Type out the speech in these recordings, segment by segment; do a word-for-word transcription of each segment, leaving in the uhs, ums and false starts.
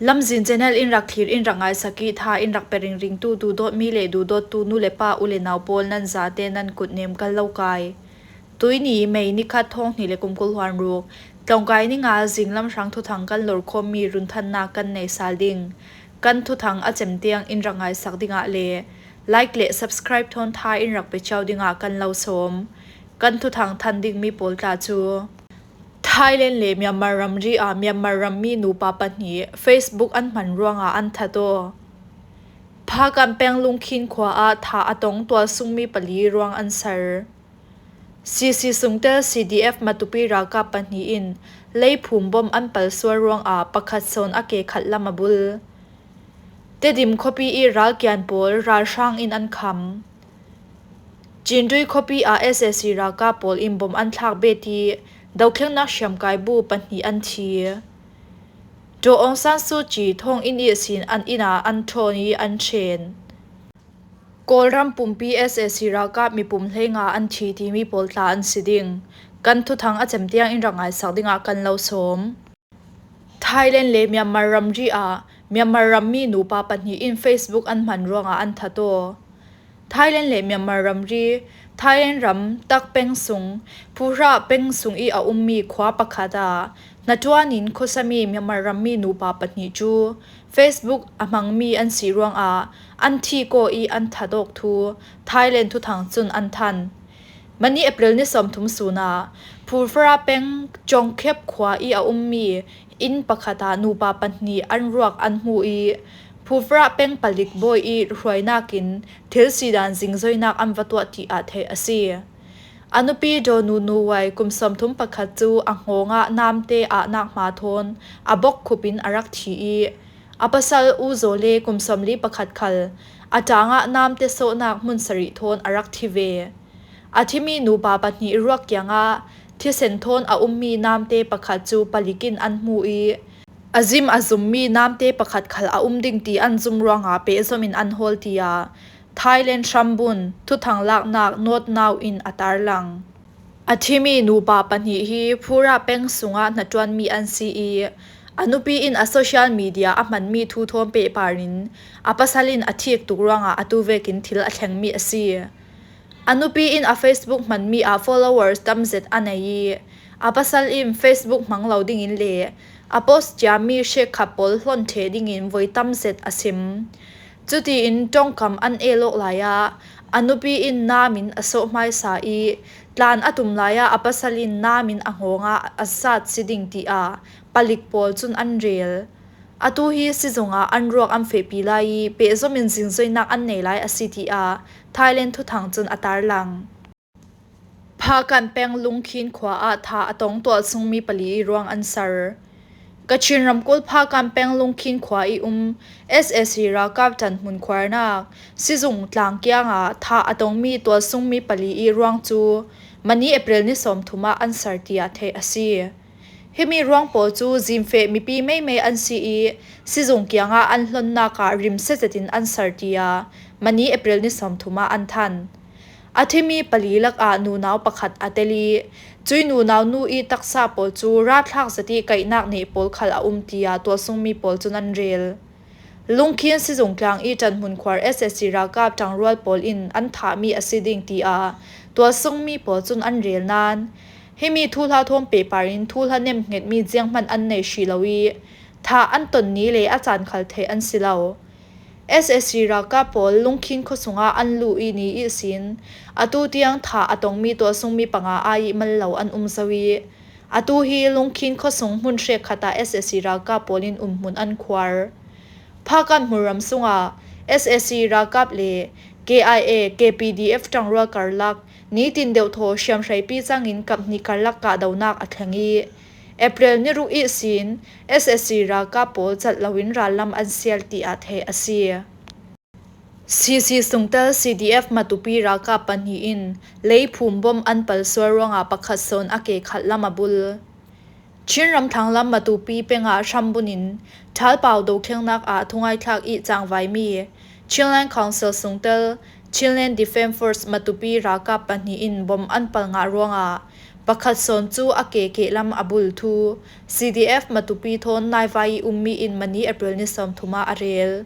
Lamzin channel in rak thlir, in rak ngaisak ih, tha in rak pe ringringtu duhdawtmi le duhdawttu nu le pa, u le nau pawl, nan zate nan kutnem kan lo kai. Tuini May ni khat, thawng hnih le kum kul hluan ruk, tlawngkai ni nga zinglam hrang thuthang kan lorkhawmmi runthannak kan nei sal ding. Kan thuthang a cem tiang in rak ngaisak dingah le like le subscribe thawn tha in rak pe cio dingah kan lo sawm. Kan thuthang than dingmi pawl tla cu Thailand le Myanmar ramri ah Myanmar rammi nupa pahnih Facebook an hman ruangah an that aw. Phakan peng Lungkhin khua ah tha a tong tualsungmi pali ruang an ser. C C sungtel C D F Matupi ralkap pahnih in leiphum bom an palsual ruangah pakhat sawn a ke khat lam a bul. Tedim khuapi ih ralkian pawl ralhrang in an kham. Cindui khuapi ah S A C ralkap pawl in bom an thlak bet ih dothlennak hriamkai bu pahnih an thi. Daw Aung San Suu Kyi thawng in ihsin an inn ah an ṭhawn ih an ṭhen. Kawlram pumpi S A C ralkap mipum hleinga an thi timi pawl tla an si ding. Kan thuthang a cem tiang in rak ngaisak dingah kan lo sawm. Thailand le Myanmar ramri ah Myanmar rammi nupa pahnih in Facebook an hman ruangah an that aw. Thailand le Myanmar ramri, Thailand ram Tak peng sung, Phura peng sung ih a ummi khua pakhat ah hnaṭuan in khuasami Myanmar rammi nupa pahnih cu Facebook a hmangmi an si ruangah an thih kawh ih an that awk thu Thailand thuthang cun an than. Mani April ni sawmthum sun ah Phufra peng Cawngkhep khua ih a ummi inn pakhat ah nupa pahnih an ruak an hmu ih Phufra peng palik bawi ih hruainak in thil sidan zingzoinak an va tuah tiah theih a si. A nupi Daw Nu Nu Wai kum sawmthum pakhat cu a hngawng ah namte ahnak hma thawn a bawkkhup in a rak thi ih a pasal U Zaw Le kum sawmli pakhat khal a ṭang ah namte sawhnak hmun sarih thawn a rak thi ve. A thimi nupa pahnih ruak kiangah thisen thawn a ummi namte pakhat cu palik in an hmu ih a zim a zummi namte pakhat khal a um ding ti an zum ruangah pehzom in an hawl, tiah Thailand hrambun thuthang laknak North Now in a tarlang. A thimi nupa pahnih hi Phura peng sungah hnaṭuanmi an si ih a nupi in a social media a hmanmi thu thawn pehpar in a pasal in a thik tuk ruangah atu vekin thil a thlengmi a si. A nupi in a Facebook hmanmi ah followers tam zet a nei ih a pasal in Facebook hmang lo dingin le a post ciami hrekkhat pawl hlon ṭheh dingin voi tam zet a sim. Cutiin ṭongkam an el awk lai ah a nupi in nam in a sawh hmaisa ih tlan a tum lai ah a pasal in nam in a hngawng ah a zat si ding tiah palik pawl cun an rel. Atu hi sizung ah an ruak an fehpi lai ih pehzom in zingzoinak an nei lai a si, tiah Thailand thuthang cun a tarlang. Phakan peng Lungkhin khua ah tha a tong tualsungmi pali ih ruang an ser. Kachin ramkulh Phakan peng Lungkhin khua ih um S A C ralkap ṭanhmun khuarnak sizung tlang kiangah tha a tongmi tualsungmi pali ih ruang cu mani April ni sawmthum ah an ser, tiah theih a si. Himi ruang pawl cu zimfeh mipi meimei an si ih sizung kiangah an hlonnak ah rimsia zetin an ser, tiah mani April ni sawmthum ah an than. A thimi pali lakah nunau pakhat a tel ih cui nunau nu ih taksa pawl cu ralthlak zet ih kaihnak neh pawl khal a um, tiah tualsungmi pawl cun an rel. Lungkhin sizung tlang ih ṭanhmun khuar S A C ralkap ṭangrual pawl in an thahmi a si ding, tiah tualsungmi pawl cun an rel nain himi thuhla thawn pehpar in thuhla nemhngetmi zianghman an nei hrih lo ih tha an ton ni le a caan khal theih an si lo. S A C ralkap pawl Lungkhin khuasung ah an luh ih ni ihsin atu tiang tha a tongmi tualsungmi panga ai ih mal lo an um zo ih atu hi Lungkhin khuasung hmun hrekkhat ah S A C ralkap pawl in umhmun an khuar. Phakan hmunram sungah S A C ralkap le K I A, K P D F ṭangrual karlak nitin deuhthaw hriamhreipi cangin kap hnih karlak kahdohnak a thleng ih April ni ruk ihsin S A C ralkap pawl calh loin rallam an sial, tiah theih a si. C C sungtel C D F Matupi ralkap pahnih in leiphum bom an palsual ruangah pakhat sawn a ke khat lam a bul. Chin ramthlang lam Matupi pengah hrambun in ṭhalpau dothlennak ah thungaithlak ih cangvaimi Chinland Council sungtel Chinland Defence Force Matupi ralkap pahnih in bom an pal ngah ruangah pakhat sawn cu a ke kehlam a bul thu C D F Matupi thawn naivai i ummi in mani April ni sawmthum ah a rel.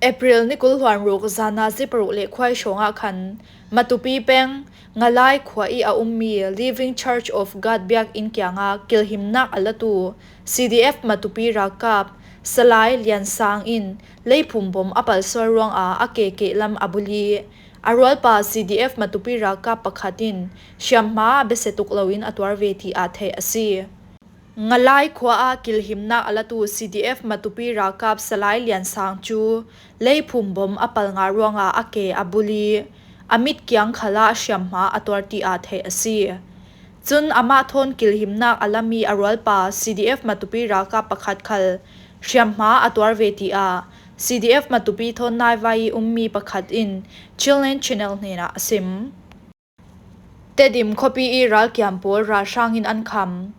April ni kul hluan ruk zan nazi paruk le khuai hrawngah khan Matupi peng Ngalai khua i a ummi Living Church of God biakinn kiangah kilhimnak a latu C D F Matupi ralkap Salai Lian Sang in leiphum bom a palsual ruangah a ke kehlam a bul i a rualpa C D F Matupi ralkap pakhat in hriamhma a besia tuk loin a tuar ve tiah theih a si. Ngalai khua ah kilhimnak a latu C D F Matupi ralkap Salai Lian Sang cu leiphum bom a pal ngah ruangah a ke a bul i a mit kiang khalah hriamhma a tuar tiah theih a si. Cun amah thawn kilhimnak a lami a rualpa C D F Matupi ralkap pakhat khal hriamhma a tuar ve tiah C D F Matupi thawn naivai i ummi pakhat in Chinland Channel hnenah a sim. Tedim khuapi i ralkiam pawl ralhrang in an kham.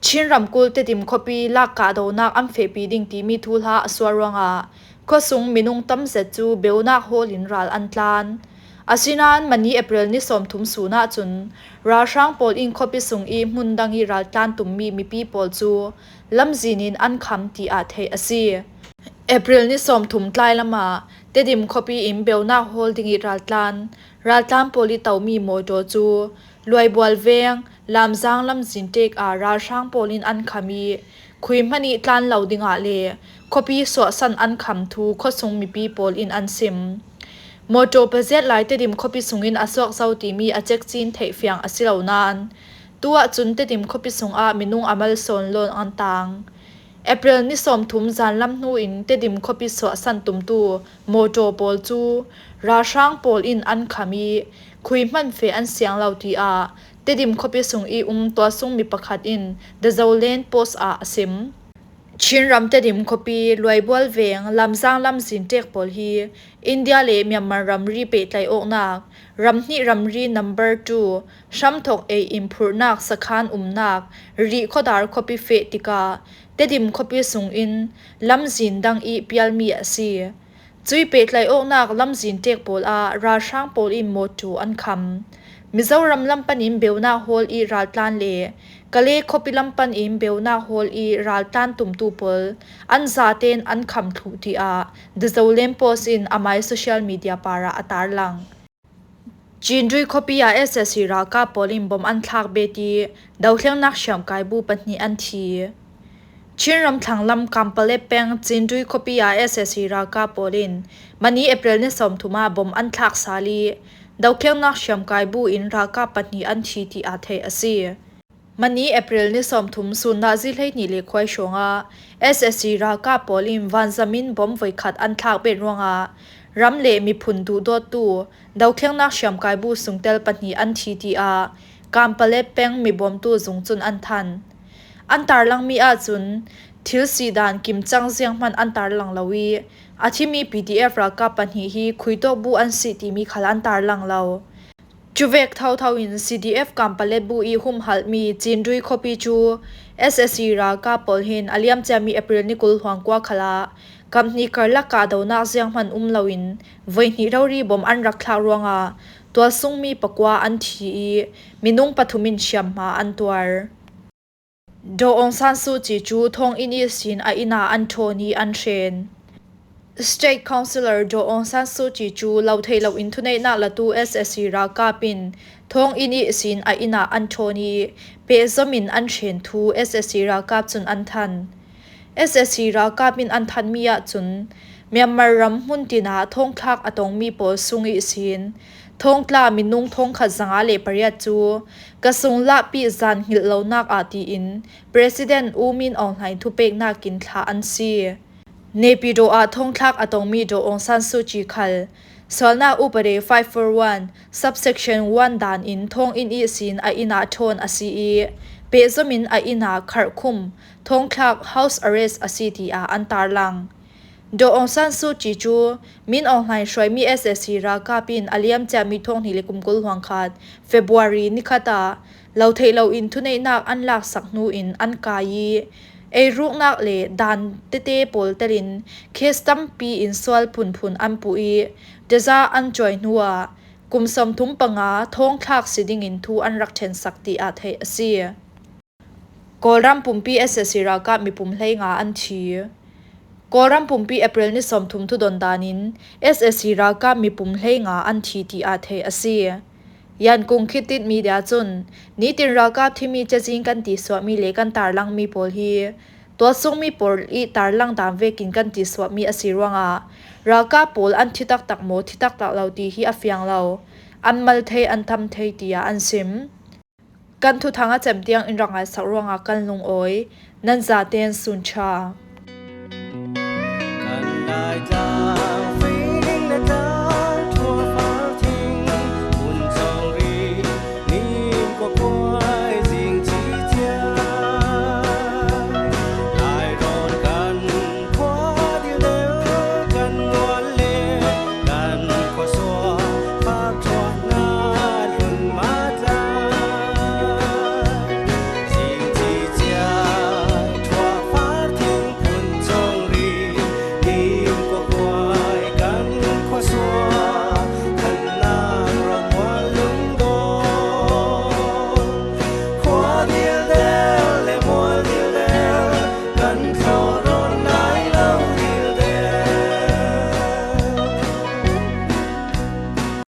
Chin ramkulh Tedim khuapi lak kahdonak an fehpi ding timi thuhla a sual ruangah khuasung minung tam zet cu beunak hawl in ral an tlan. Asinain mani April ni sawmthum sun ahcun ralhrang pawl in khuapi sung i hmun dang i raltlan tummi mipi pawl cu lamzin in an kham tiah theih a si. April ni sawmthum tlai lamah Tedim khuapi in beunak hawl ding i raltlan, raltlan pawl i tomi mawtaw cu Luaibual veng Lamzang lamzin tek ah ralhrang pawl in an kham i khui hmanh i tlan lo dingah le khuapi suahsan an kham thu khuasung mipi pawl in an sim. Mawtaw pazet lai Tedim khuapi sungin a suak zo timi a cekcin theih fiang a si lo nain tu ahcun Tedim khuapi sungah minung a malsawn lawng an tang. April ni sawmthum zanlam hnu in Tedim khuapi suahsan tumtu mawtaw pawl cu ralhrang pawl in an kham i khui hmanh feh an siang lo tiah Tedim khuapi sung i um tualsung mi pakhat in The Zoland Post ah a sim. Chin ram Tedim khuapi Luaibual veng Lamzang lamzin tek pawl hi India le Myanmar ramri pehtlaih awknak, ramhnih ramri number two, hramthok ei in phurhnak sakhan umnak Rih khuadar khuapi feh tikah Tedim khuapi sungin lamzin dang i pialmi a si. Cui pehtlaih awknak lamzin tek pawl ah ralhrang pawl in mawtaw an kham. Mizoram lam panin beunak hawl i raltlan le Kale khuapi lam panin beunak hawl i raltlan tumtu pawl an zaten an kham thluh tiah The Zoland Post in amai social media par ah a tarlang. Cindui khuapi ah S S C ralkap pawl in bom an thlak bet i dothlennak hriamkai bu pahnih an thi. Chin ram thlanglam Kampalet peng Cindui khuapi ah S S C ralkap pawl in mani April ni sawmthum ah bom an thlak sal i dothlennak hriamkai bu in ralkap pahnih an thi tiah theih a si. Mani April ni sawmthum sun nazi hleihnih le khuai hrawngah S S C ralkap pawl in vanzam in bom voikhat an thlak bet ruangah ram le miphun duhdawttu dothlennak hriamkai bu sungtel pahnih an thi tiah Kampalet peng mibawmtu zung cun an than. An tarlangmi ahcun thil sih dan kimcang zianghman an tarlang lo i a thimi P D F ralkap pahnih hi khuitawk bu an si timi khal an tarlang lo. Cuvek thotho in C D F Kampalet bu i humhalhmi Cindui khuapi cu S S C ralkap pawl hin a liamciami April ni kul hluan kua khalah kaphnih karlak kahdonak zianghman um loin voihnih rori bom an rak thlak ruangah tualsungmi pakua an thi i minung pathum in hriamhma an tuar. Daw Aung San Suu Kyi cu thawnginn ihsin a inn ah an ṭhawn i an hren. State Councillor Daw Aung San Suu Kyi cu lo theih loin thuneihnak latu S S C ralkap in thawnginn ihsin a inn ah an ṭhawn i pehzom in an hren thu S S C ralkap cun an than. S S C ralkap in an thanmi ahcun Myanmar ram hmun tin ah thawngthlak a tongmi pawl sung ihsin thawngtla minung thawngkhat zanga le pariat cu ka sung lahpih zan hngilh lonak ah tiin President U Min Aung Hlaing thupeknak in thlah an si. Naypyidaw ah thawngthlak a tongmi Daw Aung San Suu Kyi khal sualnak upade five four one, subsection one dan in thawnginn ihsin a inn ah ṭhawn a si i pehzom in a inn ah kharhkhum, thawngthlak, house arrest a si tiah an tarlang. Daw Aung San Suu Kyi cu Min Aung Hlaing hruaimi S S C ralkap in a liamciami thawng hnih le kum kul hluan khat February ni khat ah lo theih loin thuneihnak an laksak hnu in an kai i eiruknak le dan tete pawl telin case tampi in sual phunphun an puh i taza an cuai hnuah kum sawmthum panga thawngthlak si dingin thu an rak ṭhensak ti ah theih a si. Kawlram pumpi S S C ralkap mipum hleinga an thi. Kawlram pumpi April ni sawmthum thudon danin S S C ralkap mipum hleinga an thi ti ah theih a si. Yankung Khitit Media cun, nitin ralkap thimi cazin kan tisuahmi le kan tarlangmi pawl hi tualsungmi pawl i tarlang dan vekin kan tisuahmi a si ruangah ralkap pawl an thi taktak maw, thi taktak lo ti hi a fiang lo. An mal thei, an tham thei tiah an sim. Kan thuthang a cem tiang in rak ngaisak ruangah kan lungawi. Nan zaten sun ṭha.